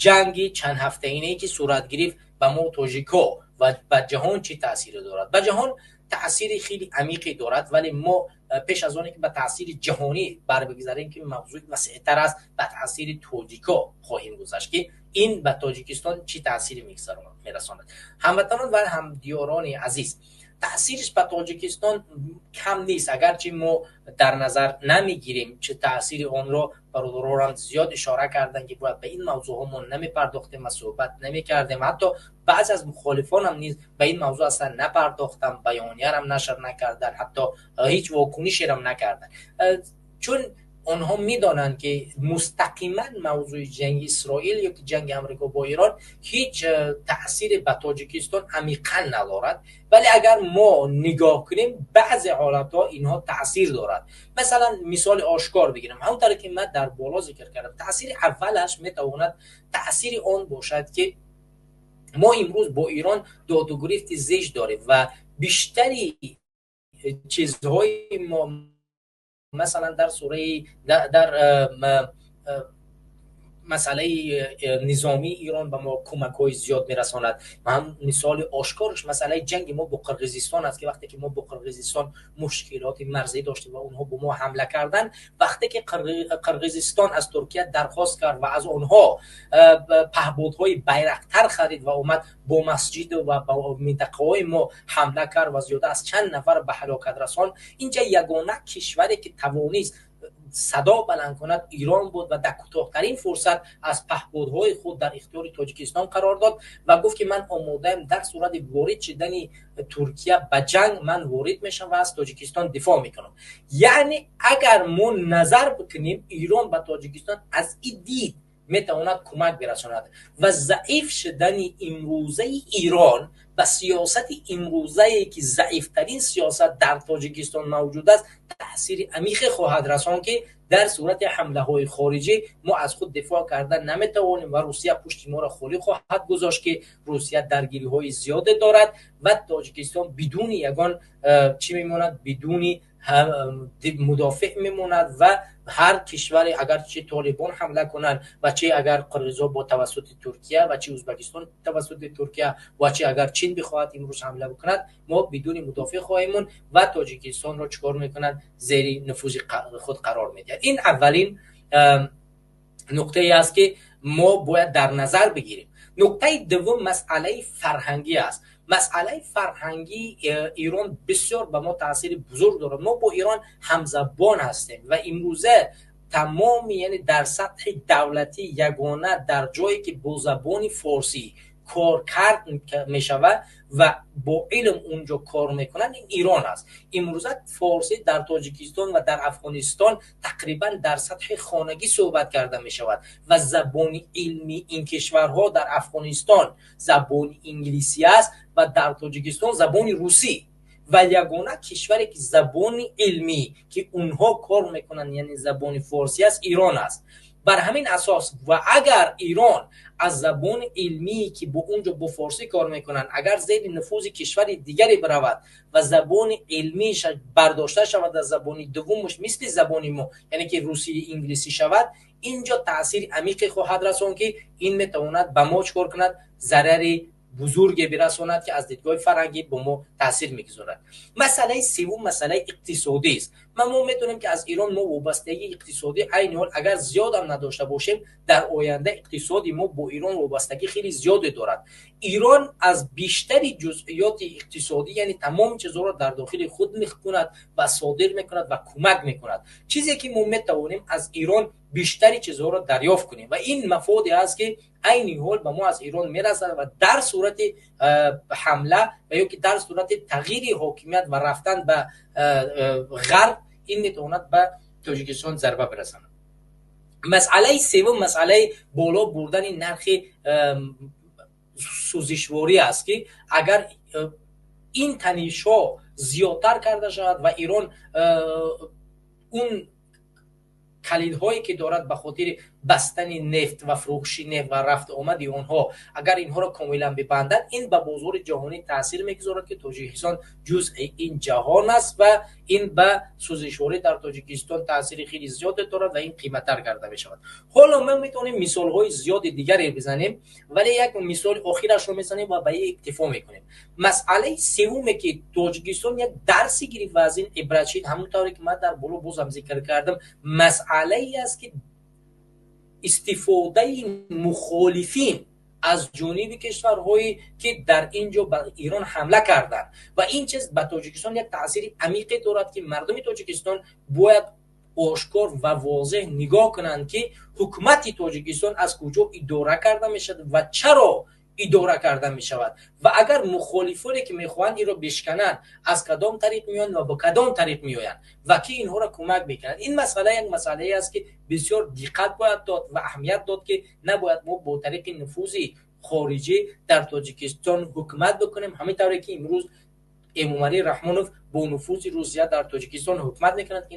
Ҷанги чанд ҳафтаинае ки сурат гирифт, ба мо тоҷикҳо ва ба ҷаҳон чӣ таъсире дорад? Ба ҷаҳон таъсири хеле амиқе дорад, вале мо пеш аз оне ки ба таъсири ҷаҳонӣ барбигзарем, ки мавзӯи васеътар аст, ба таъсири тоҷикҳо хоҳем гузашт, ки ин ба Тоҷикистон чӣ таъсире мерасонад. Ҳамватанон ва ҳамдиёрони азиз, таъсираш ба Тоҷикистон кам нест, агарчи мо дар назар намегирем чӣ таъсири онро. Бародаронам зиёд ишора карданд, ки бояд ба ин мавзӯъҳо мо намепардохтем ва суҳбат намекардем. Ҳатто баъзе аз мухолифонам низ ба ин мавзӯъ аслан напардохтанд, баёниярам нашр накарданд, ҳатто ҳеҷ вокунишерам накарданд, чун онҳо медонанд, ки мустақиман мавзӯи ҷанги Исроил ё ки ҷанги Амрико бо Эрон ҳеҷ таъсире ба Тоҷикистон амиқан надорад. Вале агар мо нигоҳ кунем, баъзе ҳолатҳо инҳо таъсир дорад. Масалан, мисоли ошкор бигирем, ҳамонтавре ки ман дар боло зикр кардам, таъсири аввалаш метавонад таъсири он бошад, ки мо имрӯз бо Эрон доду гирифти зич дорем ва бештари чизҳои мо, масалан, дар сураи дар масъалаи низомии Эрон ба мо кӯмакҳои зиёд мерасонад. Ва ҳам мисоли ошкораш масъалаи ҷанги мо бо Қирғизистон аст, ки вақте ки мо бо Қирғизистон мушкилоти марзӣ доштем ва онҳо бо мо ҳамла карданд, вақте ки Қирғизистон аз Туркия дархост кард ва аз онҳо паҳбодҳои Байрақтар харид ва омад бо масҷиду ва ба минтақаҳои мо ҳамла кард ва зиёда аз чанд нафар ба ҳалокат расонд, инҷа ягона кишваре ки тавонист садо баланд кунад, Эрон буд ва дар кӯтоҳтарин фурсат аз паҳбодҳои худ дар ихтиёри Тоҷикистон қарор дод ва гуфт, ки ман омодаам, дар сурати ворид шидани Туркия ба ҷанг ман ворид мешавам ва аз Тоҷикистон дифоъ мекунам. Яъне агар мо назар бикунем, Эрон ба Тоҷикистон аз ин дид метавонад кӯмак бирасонад ва заиф шудани имрӯзаи Эрон ба сиёсати имрӯзае, ки заифтарин сиёсат дар Тоҷикистон мавҷуд аст, таъсири амиқе хоҳад расон, ки дар сурати ҳамлаҳои хориҷӣ мо аз худ дифоъ карда наметавонем ва Русия пушти моро холӣ хоҳад гузошт, ки Русия даргириҳои зиёде дорад ва Тоҷикистон бидуни ягон чӣ мемонад, бидуни мудофеъ мемонад. Ва ҳар кишваре, агар чи толибон ҳамла кунанд ва чи агар қирғизо бо тавассути Туркия ва чи Ӯзбекистон тавассути Туркия ва чи агар Чин бихоҳад имрӯз ҳамла бикунад, мо бидуни мудофеъ хоҳем монд ва Тоҷикистонро чӣ кор мекунад? Зери нуфузи худ қарор медиҳад. Ин аввалин нуқтае аст, ки мо бояд дар назар бигирем. Нуқтаи дуввум масъалаи фарҳангӣ аст. Масъалаи фарҳангии Эрон бисёр ба мо таъсири бузург дорад. Мо бо Эрон ҳамзабон ҳастем ва имрӯза тамоми, яъне дар сатҳи давлатӣ ягона дар ҷое ки бо забони форсӣ кор кард мешавад ва бо илм унҷо кор мекунанд, ин Эрон аст. Имрӯза форсӣ дар Тоҷикистон ва дар Афғонистон тақрибан дар сатҳи хонагӣ суҳбат карда мешавад ва забони илми ин кишварҳо дар Афғонистон забони инглисӣ аст ва дар Тоҷикистон забони русӣ. Ва ягона кишваре ки забони илмӣ, ки онҳо кор мекунанд, яъне забони форсӣ аст, Эрон аст. Бар ҳамин асос ва агар Эрон аз забони илмие, ки бо унҷо бо форсӣ кор мекунанд, агар зери нуфузи кишвари дигаре биравад ва забони илмиаш бардошта шавад, аз забони дуввумаш мисли забони мо, яъне ки русии инглисӣ шавад, инҷо таъсири амиқе хоҳад расон, ки ин метавонад ба мо чӣ кор кунад? Зарари бузурге бирасонад, ки аз дидгоҳи фарҳангӣ бо мо таъсир мегузорад. Масъалаи севум масъалаи иқтисодӣ аст. Ма мо медонем, ки аз Эрон мо вобастагии иқтисодӣ айни ҳол агар зиёдам надошта бошем, дар оянда иқтисоди мо бо Эрон вобастагӣ хеле зиёде дорад. Эрон аз бештари ҷузъиёти иқтисодӣ, яъне тамоми чизҳоро дар дохили худ мекунад ва содир мекунад ва кӯмак мекунад, чизе ки мо метавонем аз Эрон бештари чизҳоро дарёфт кунем. Ва ин мафоде аст, ки айни ҳол ба мо аз Эрон мерасад ва дар сурати ҳамла ва ё ки дар сурати тағйири ҳокимият ва рафтан ба ғарб, ин метавонад ба Тоҷикистон зарба бирасонад. Масъалаи севум масъалаи боло бурдани нархи сӯзишворӣ аст, ки агар ин танишҳо зиёдтар карда шавад ва Эрон он калидҳое ки дорад ба хотири Бастани нефт ва фурӯши нефт ва рафту омади онҳо, агар инҳоро комилан бибанданд, ин ба бозори ҷаҳонӣ таъсир мегузорад, ки Тоҷикистон ҷузъи ин ҷаҳон аст, ва ин ба сӯзишворӣ дар Тоҷикистон таъсири хеле зиёде дорад ва ин қиматтар карда мешавад. Ҳоло мо метавонем мисолҳои зиёди дигаре бизанем, вале як мисоли охирашро мезанем ва ба ин иктифо мекунем. Масъалаи севуме, ки Тоҷикистон як дарси гирифт ва аз ин ибрат шид, ҳамон тавре ки ман дар боло бозам зикр кардам, масъалае аст, ки истифодаи мухолифин аз ҷониби кишварҳое, ки дар ин ҷо ба Ирон ҳамла карданд, ва ин чиз ба Тоҷикистон як таъсири амиқе дорад, ки мардуми Тоҷикистон бояд ошкор ва возеҳ нигоҳ кунанд, ки ҳукумати Тоҷикистон аз куҷо идора карда мешавад ва чаро идора карда мешавад, ва агар мухолифоне, ки мехоҳанд инро бишкананд, аз кадом тариқ меоянд ва ба кадом тариқ меоянд ва ки инҳоро кӯмак мекунанд. Ин масъала як масъалае аст, ки бисёр диққат бояд дод ва аҳамият дод, ки набояд мо бо тариқи нуфузи хориҷӣ дар Тоҷикистон ҳукумат бикунем, ҳамин тавре ки имрӯз Эмомалӣ Раҳмонов бо нуфузи Русия дар Тоҷикистон ҳукумат мекунад. Ин